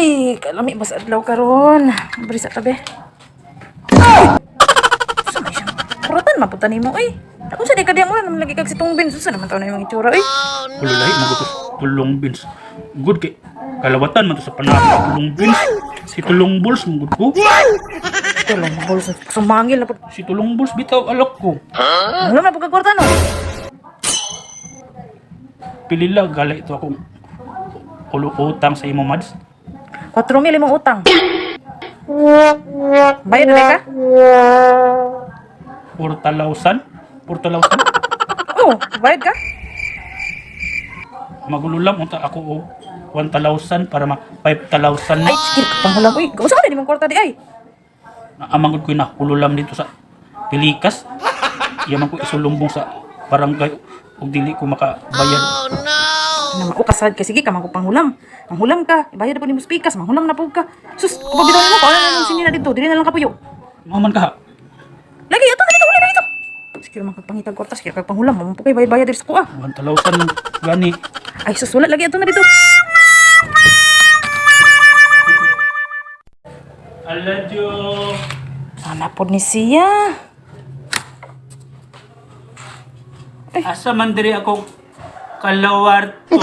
Ay, kalami ba sa adlaw karon? Bri sa tabi. Ay! Sa may siyang kuratan mapunta nimo ay. Ako sa di ka diyang ulan naman lagi kag si Tungbin. Susa naman taon na yung itsura ay. Ulo lahi mo gusto tulong beans. Good kay kalawatan man to sa panahon tulong beans. Si tulong bulls mo gud ko. Tulong bulls sumangil na pud. Si tulong bulls bitaw alok ko. Wala na pud kag kwarta no. Pilila gala ito akong ulo utang sa imo, Mads. 4,000 imong utang. Bayad na ka? 4,000. 4,000. Oo, bayad ka? Magululam unta ako og 1,000 para ma 5,000. Ay, sige ka panghulam uy. Usa ka na imong kwarta di ay. Naamang gud ko na hululam dito sa Pilikas. Iya man ko isulumbong sa barangay ug dili ko makabayad. Na maukasad kay sige ka man ko panghulam. Manghulam ka, ibayad na po nimo spikas, manghulam na pud ka. Sus, kapag bitaw nimo paano na nung sinina dito, dili na lang kapuyo. Mao man ka. Lagi ato na dito, uli na dito. Sige man kag pangitag kwarta, sige kag panghulam, mo po kay bayad-bayad diri sa kuha. 1,000 gani. Ay sus, wala lagi ato na dito. Aladyo. Sana pod ni siya. Asa man diri ako kalawarto.